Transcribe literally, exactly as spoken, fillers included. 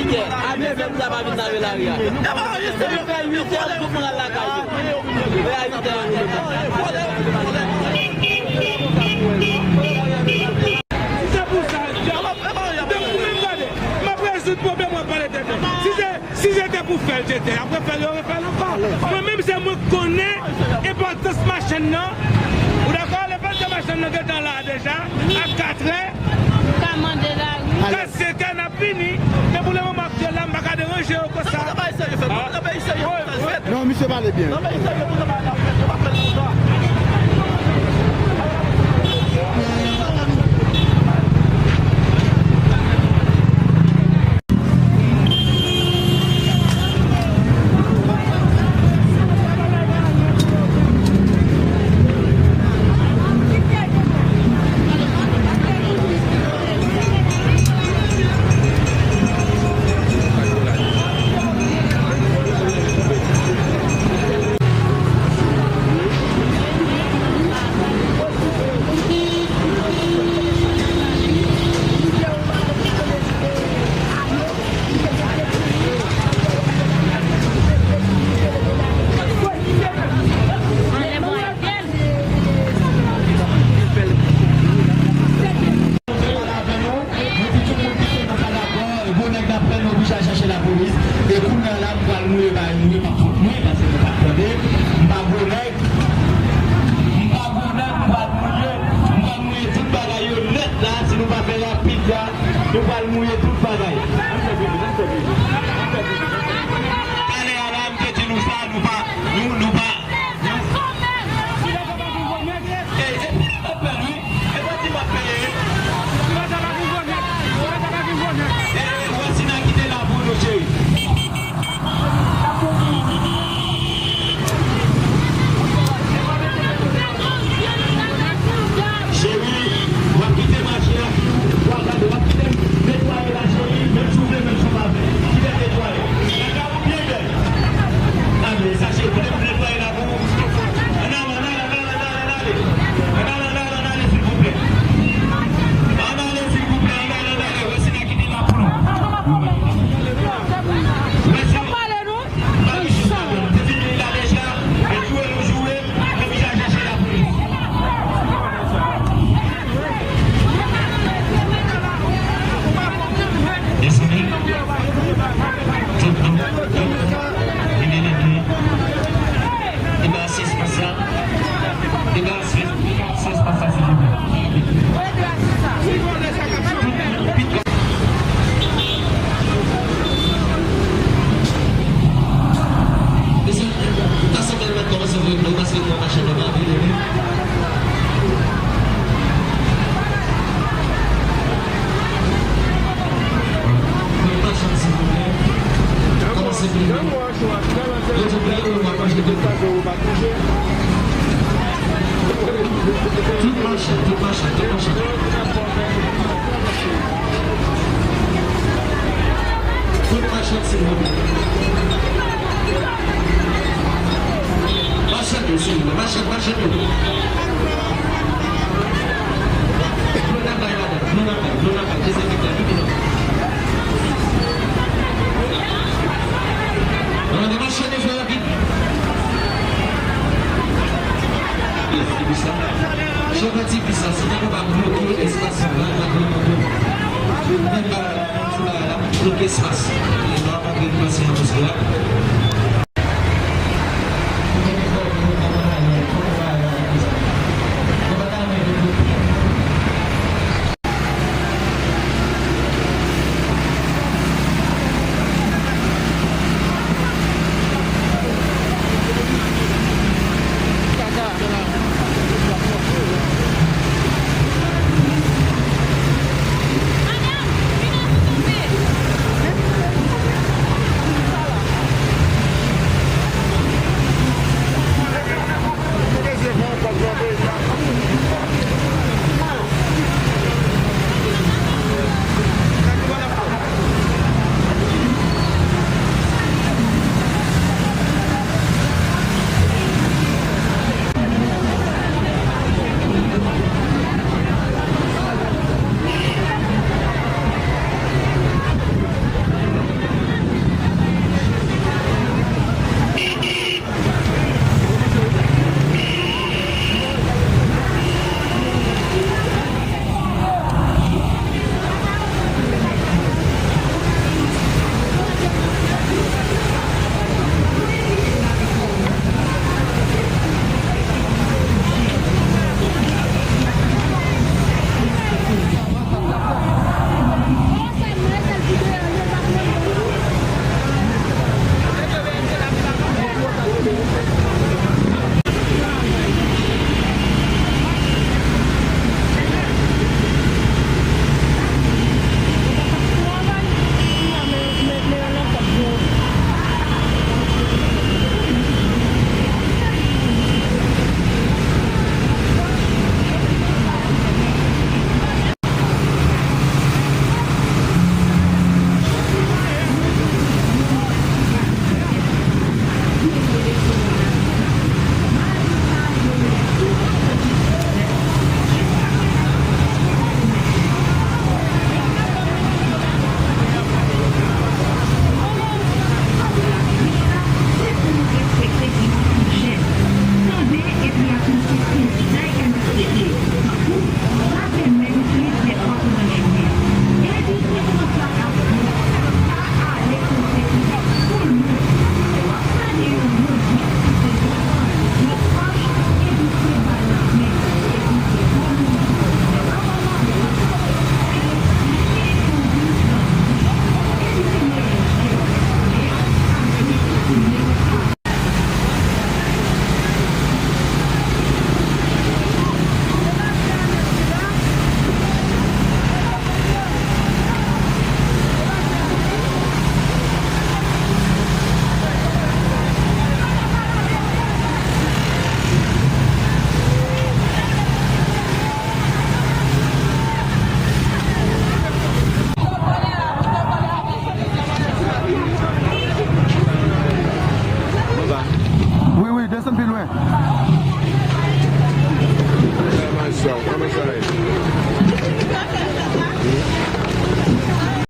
A nèf è m sa pa vin lave lari a. Depi fè uit è m pou m al lakay yo. E a uit è an nou mete. Si se pou sa, depi ou menm gade, m ap rezoud pwoblèm w ap pale tèt mwen. Si se, si se te pou fè l, te te, apre fè l, yo refè l ankò. Mwen menm, se mwen k konnen enpòtans machann nan. Ou dakò? Lefètke machann nan gentan la deja, a katrè, Ka mande lari. Ka sete n ap vini, men pou le moman aktyèl la, m pa ka deranje yo konsa. Non, misye pale byen. Mwen di tout moun ki te nan Panakò, gwo nèg dapre nou oblije al chache lapolis. E kounye a la, m pral mouye bagay nou, yo p ap fout mwen, paske nou pa t tande. M pa gwo nèg, m pa gwo nèg, m pral mouye, m pral mouye tout bagay yo nèt la, si nou pa fè rapid la, nou pral mouye tout bagay. Talè a la, m te di nou sa, nou pa, nou, nou pa. Ey, e, e pèl wi. E pa di m ap peye. E, e, Rosina kite la pou nou, cheri. Cheri, w ap kite mache a pou w al gade, w ap kite m netwaye la, cheri, menm si w vle, menm si w pa vle. Kite m netwaye. Kaka w byen bèl. Ale, sa cheri, kite m netwaye la pou ou. Ann ale, ann ale, ann ale, ann ale, ann ale. Ann ale, ann ale, ann ale, silvouplè. Ann ale, silvouplè, ann ale, ann ale. Rosina kite la pou nou. Mèsi. Mèsi. Te fini la deja, e joure nou joure, nou deja chache lapolis. Mezanmi, tout nou, tout nou, vini leve. Li ba sispann sa. Li ba sispann sa, silvouplè. Mesye, tansyon mwen mèt kòmanse voye dlo paske mwen mache nòmal vre wi. Mwen mache silvouplè. Kòmanse vle dlo. Yo di m lè ou ap manje dlo. Tout machann, tout machann, tout machann. Tout machann, silvouplè. Machann yo, silvouplè. Machann, machann yo. Dlo n ap bay madanm, dlo n ap bay, dlo n ap bay, dezenfektan, tout dlo. Ann, ann, machann yo, fè rapid. Ti bis la. Chofè ti bis la, si ta kapab bloke espas la, la, la, la, la. Menm bagay la, menm ti bagay la, bloke espas. E nou ap antre nan seyans la.